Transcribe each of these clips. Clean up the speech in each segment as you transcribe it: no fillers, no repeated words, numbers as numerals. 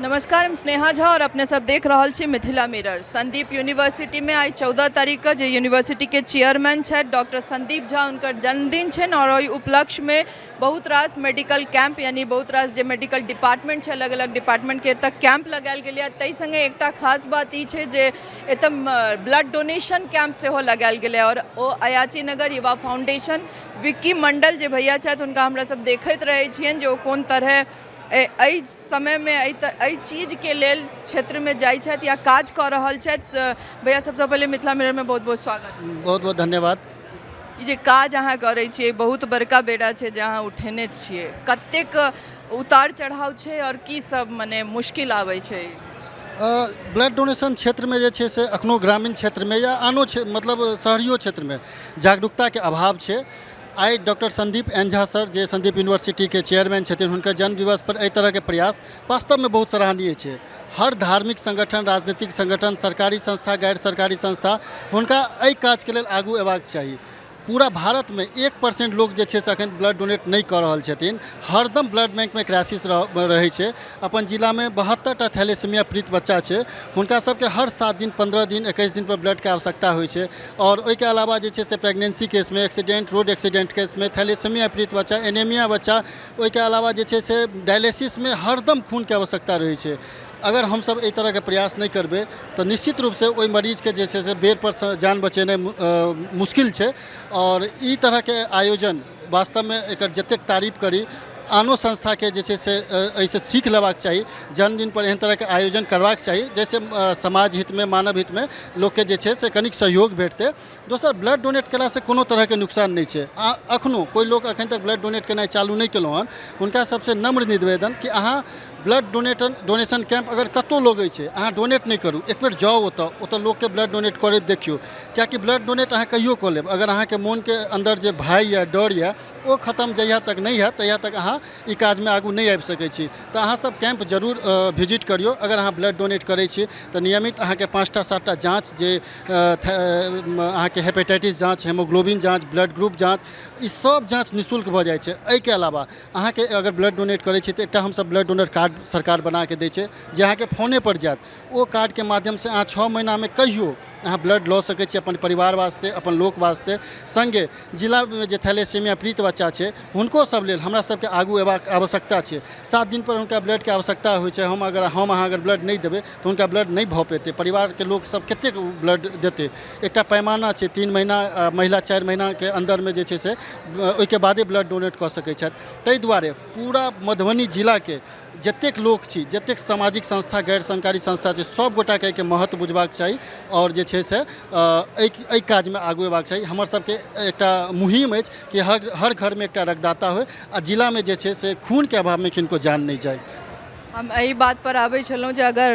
नमस्कार, हम स्नेहा झा और अपने सब देख रहल छी मिथिला मिरर। संदीप यूनिवर्सिटी में आइ 14 तारीख के जे यूनिवर्सिटी के चेयरमैन छथि डॉक्टर संदीप झा, हुनकर जन्मदिन छनि और ओहि उपलक्ष्य में बहुत रास मेडिकल कैंप, यानी बहुत रास जे मेडिकल डिपार्टमेंट छै, अलग अलग डिपार्टमेंट के एतऽ कैंप लगायल गेलैए। ताहि सङ्गे एकटा खास बात ई छै जे एतऽ ब्लड डोनेशन कैंप सेहो लगायल गेलै और ओ अयाची नगर युवा फाउंडेशन विक्की मंडल जे भैया छथि, हुनका हमरा सब देखैत रहै छियनि जे ओ कोन तरहे एहि समयमे एहि चीजके लेल क्षेत्रमे जाइ छथि या काज कऽ रहल छथि। भैया, सबसँ पहिले मिथिला मिररमे बहुत बहुत स्वागत। बहुत बहुत धन्यवाद। ई जे काज अहाँ करै छियै, बहुत बड़का बेड़ा छै जे अहाँ उठेने छियै। कतेक उतार चढ़ाव छै आओर की सब मने मुश्किल आबै छै? ब्लड डोनेशन क्षेत्रमे जे छै से एखनो ग्रामीण क्षेत्रमे या आनो मतलब शहरियो क्षेत्रमे जागरूकताके अभाव छै। आइ doctor Sandeep N Jha sir, जे संदीप यूनिवर्सिटीके चेयरमैन छथिन, हुनकर जन्मदिवस पर एहि तरहके प्रयास वास्तवमे बहुत सराहनीय छै। हर धार्मिक संगठन, राजनीतिक संगठन, सरकारी संस्था, गैर सरकारी संस्था, हुनका एहि काजके लेल आगू अयबाक चाही। पूरा भारतमे 1% लोक जे छै से एखन ब्लड डोनेट नहि कऽ रहल छथिन। हरदम ब्लड बैंकमे क्राइसिस रहै छै। अपन जिलामे 72टा थैलेसीमिया पीड़ित बच्चा छै। हुनका सबके हर 7 दिन, 15 दिन, 21 दिनपर ब्लडके आवश्यकता होइ छै। आओर ओहिके अलावा जे छै से प्रेगनेंसी केसमे, एक्सीडेंट, रोड एक्सीडेंट केसमे, थैलेसीमिया पीड़ित बच्चा, एनीमिया बच्चा, ओहिके अलावा जे छै से डायलिसिसमे हरदम खूनके आवश्यकता रहै छै। अगर हमसब एहि तरहके प्रयास नहि करबै तऽ निश्चित रूपसँ ओहि मरीजके जे छै से बेरपर जान बचेनाइ मुश्किल छै। आओर ई तरहके आयोजन वास्तवमे एकर जतेक तारीफ करी, आनो संस्थाके जे छै से एहिसँ सीख लेबाक चाही। जन्मदिनपर एहन तरहके आयोजन करबाक चाही, जाहिसँ समाज हितमे, मानव हितमे लोकके जे छै से कनिक सहयोग भेटतै। दोसर, ब्लड डोनेट कयलासँ कोनो तरहके नुकसान नहि छै। आ एखनो कोइ लोक एखन तक ब्लड डोनेट केनाइ चालू नहि केलहुँ हन, हुनका सबसँ नम्र निवेदन कि अहाँ ब्लड डोनेशन कैम्प अगर कतहु लगै छै, अहाँ डोनेट नहि करू, एक बेर जाउ ओतऽ, ओतऽ लोकके ब्लड डोनेट करैत देखियौ। किएकि ब्लड डोनेट अहाँ कहियो कऽ लेब, अगर अहाँके मोनके अन्दर जे भय यऽ, डर यऽ, ओ खतम जहिया तक नहि हैत, तहिया तक अहाँ ई काजमे आगू नहि आबि सकै छी। तऽ अहाँसब कैम्प जरूर विजिट करियौ। अगर अहाँ ब्लड डोनेट करै छी तऽ नियमित अहाँके 5टा 7टा जाँच, जे अहाँके हेपेटाइटिस जाँच, हेमोग्लोबिन जाँच, ब्लड ग्रुप जाँच, ई सब जाँच निःशुल्क भऽ जाइ छै। एहिके अलावा अहाँके अगर ब्लड डोनेट करै छी तऽ एकटा हमसब ब्लड डोनर कार्ड सरकार बनाके दै छै, जे अहाँके फोनेपर जायत। ओ कार्डके माध्यमसँ अहाँ 6 महीनामे कहियो अहाँ ब्लड लऽ सकै छी, अपन परिवार वास्ते, अपन लोक वास्ते। सङ्गे जिलामे जे थैलेसीमिया पीड़ित बच्चा छै, हुनको सब लेल हमरा सबके आगू अयबाक आवश्यकता छै। 7 दिनपर हुनका ब्लडके आवश्यकता होइ छै। हम अहाँ अगर ब्लड नहि देबै तऽ हुनका ब्लड नहि भऽ पेतै। परिवारके लोक सब कतेक ब्लड देतै? एकटा पैमाना छै, 3 महीना, महिला 4 महीनाके अन्दरमे जे छै से ओहिके बादे ब्लड डोनेट कऽ सकै छथि। ताहि दुआरे पूरा मधुबनी जिलाके जतेक लोक छी, जतेक सामाजिक संस्था, गैर सरकारी संस्था छै, सब गोटाके एहिके महत्व बुझबाक चाही आओर जे छै से एहि काजमे आगू अयबाक चाही। हमर सबके एकटा मुहिम अछि कि हर घरमे एकटा रक्तदाता होइ आ जिलामे जे छै से खूनके अभावमे किनको जान नहि जाइ। हम एहि बात पर आबै छलहुँ जे अगर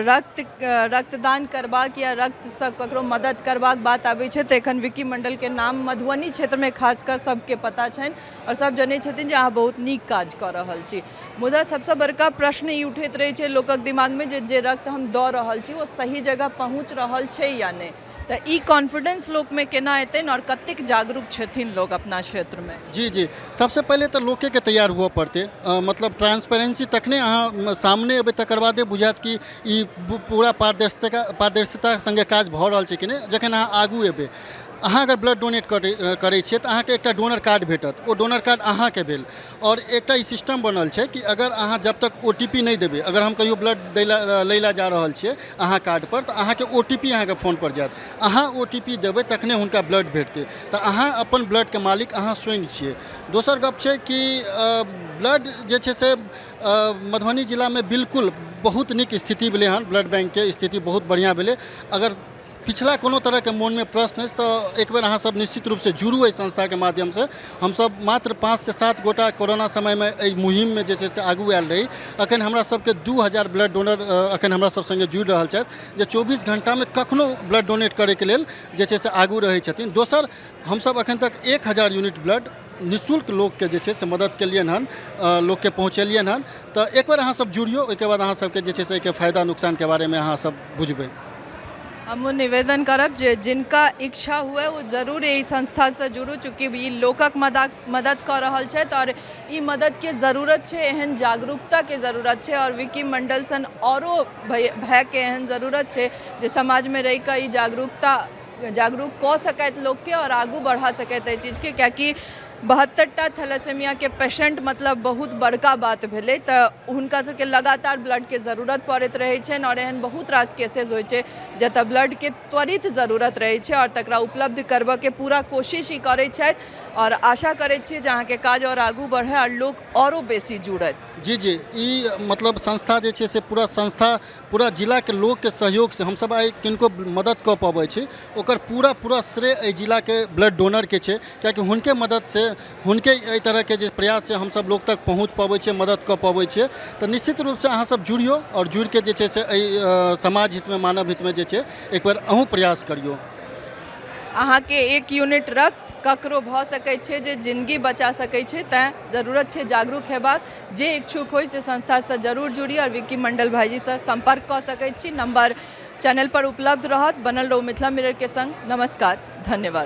रक्तदान करबाक या रक्तसँ ककरो मदद करबाक बात आबै छै तऽ एखन विक्की मण्डलके नाम मधुबनी क्षेत्रमे खास कऽ सबके पता छनि आओर सब जनै छथिन जे अहाँ बहुत नीक काज कऽ रहल छी। मुदा सबसँ बड़का प्रश्न ई उठैत रहै छै लोकक दिमागमे जे जे रक्त हम दऽ रहल छी ओ सही जगह पहुँच रहल छै या नहि। तऽ ई कॉन्फिडेंस लोकमे केना एतनि आओर कतेक जागरूक छथिन लोक अपना क्षेत्रमे? जी, सबसँ पहिले तऽ लोकेके तैयार हुअ पड़तै। मतलब ट्रांसपेरेंसी तखने अहाँ सामने एबै, तकर बादे बुझायत कि ई पूरा पारदर्शिता सङ्गे काज भऽ रहल छै कि नहि, जखन अहाँ आगू एबै। अहाँ अगर ब्लड डोनेट करै छियै तऽ अहाँके एकटा डोनर कार्ड भेटत। ओ डोनर कार्ड अहाँके भेल। आओर एकटा ई सिस्टम बनल छै कि अगर अहाँ जब तक ओ टी पी नहि देबै, अगर हम कहियो ब्लड दै लए लै लए जा रहल छियै अहाँ कार्डपर, तऽ अहाँके ओ टी पी अहाँके फोनपर जायत। अहाँ ओ टी पी देबै तखने हुनका ब्लड भेटतै। तऽ अहाँ अपन ब्लडके मालिक अहाँ स्वयं छियै। दोसर गप छै कि ब्लड जे छै से मधुबनी जिलामे बिल्कुल बहुत नीक स्थिति भेलै हन। ब्लड बैंकके स्थिति बहुत बढ़िआँ भेलै। अगर पिछला कोनो तरहके मोनमे प्रश्न अछि तऽ एक बेर अहाँ सब निश्चित रूपसँ जुड़ू एहि संस्थाके माध्यमसँ। हमसब मात्र 5सँ 7 गोटा कोरोना समयमे एहि मुहिममे जे छै से आगू आयल रही। एखन हमरा सबके 2000 ब्लड डोनर एखन हमरा सब सङ्गे जुड़ि रहल छथि, जे 24 घण्टामे कखनो ब्लड डोनेट करैके लेल जे छै से आगू रहै छथिन। दोसर, हमसब एखन तक 1000 यूनिट ब्लड निःशुल्क लोकके जे छै से मदद केलियनि हन, लोकके पहुँचेलियनि हन। तऽ एक बेर अहाँ सब जुड़ियौ, ओहिके बाद अहाँ सबके जे छै से एहिके फायदा नुकसानके बारेमे अहाँ सब बुझबै। हमहूँ निवेदन करब जे जिनका इच्छा हुए ओ जरूर एहि संस्थासँ जुड़ू, चूँकि ई लोकक मदद कऽ रहल छथि आओर ई मददके जरूरत छै, एहन जागरूकताके जरूरत छै आओर विकी मंडल सन औरो भाइके एहन जरूरत छै जे समाजमे रहिकऽ ई जागरूकता जागरूक कऽ सकैत लोकके आओर आगू बढ़ा सकैत एहि चीजके, कियाकि 72टा थैलेसीमियाके पेशेंट मतलब बहुत बड़का बात भेलै। तऽ हुनका सबके लगातार ब्लडके जरूरत पड़ैत रहै छनि आओर एहन बहुत रास केसेज होइ छै जतऽ ब्लडके त्वरित जरूरत रहै छै आओर तकरा उपलब्ध करबऽके पूरा कोशिश ई करै छथि आओर आशा करै छी जे अहाँके काज आओर आगू बढ़ै आओर लोक आओरो बेसी जुड़थि। जी जी, ई मतलब संस्था जे छै से पूरा संस्था पूरा जिलाके लोकके सहयोगसँ हमसब आइ किनको मदद कऽ पबै छी, ओकर पूरा पूरा श्रेय एहि जिलाके ब्लड डोनरके छै, कियाकि हुनके मददसँ, हुनके एहि तरहके जे प्रयाससँ हमसब लोक तक पहुँच पबै छियै, मदद कऽ पबै छियै। तऽ निश्चित रूपसँ अहाँसब जुड़ियौ आओर जुड़िके जे छै से एहि समाज हितमे, मानव हितमे जे छै एकबेर अहूँ प्रयास करियौ। अहाँके 1 यूनिट रक्त ककरो भऽ सकै छै जे जिन्दगी बचा सकै छै, तैँ जरूरत छै जागरूक हेबाक। जे इच्छुक होइ से संस्थासँ जरूर जुड़ी आओर विक्की मंडल भाईजीसँ सम्पर्क कऽ सकै छी, नंबर चैनल पर उपलब्ध रहत। बनल रहू मिथिला मिररके संग। नमस्कार, धन्यवाद।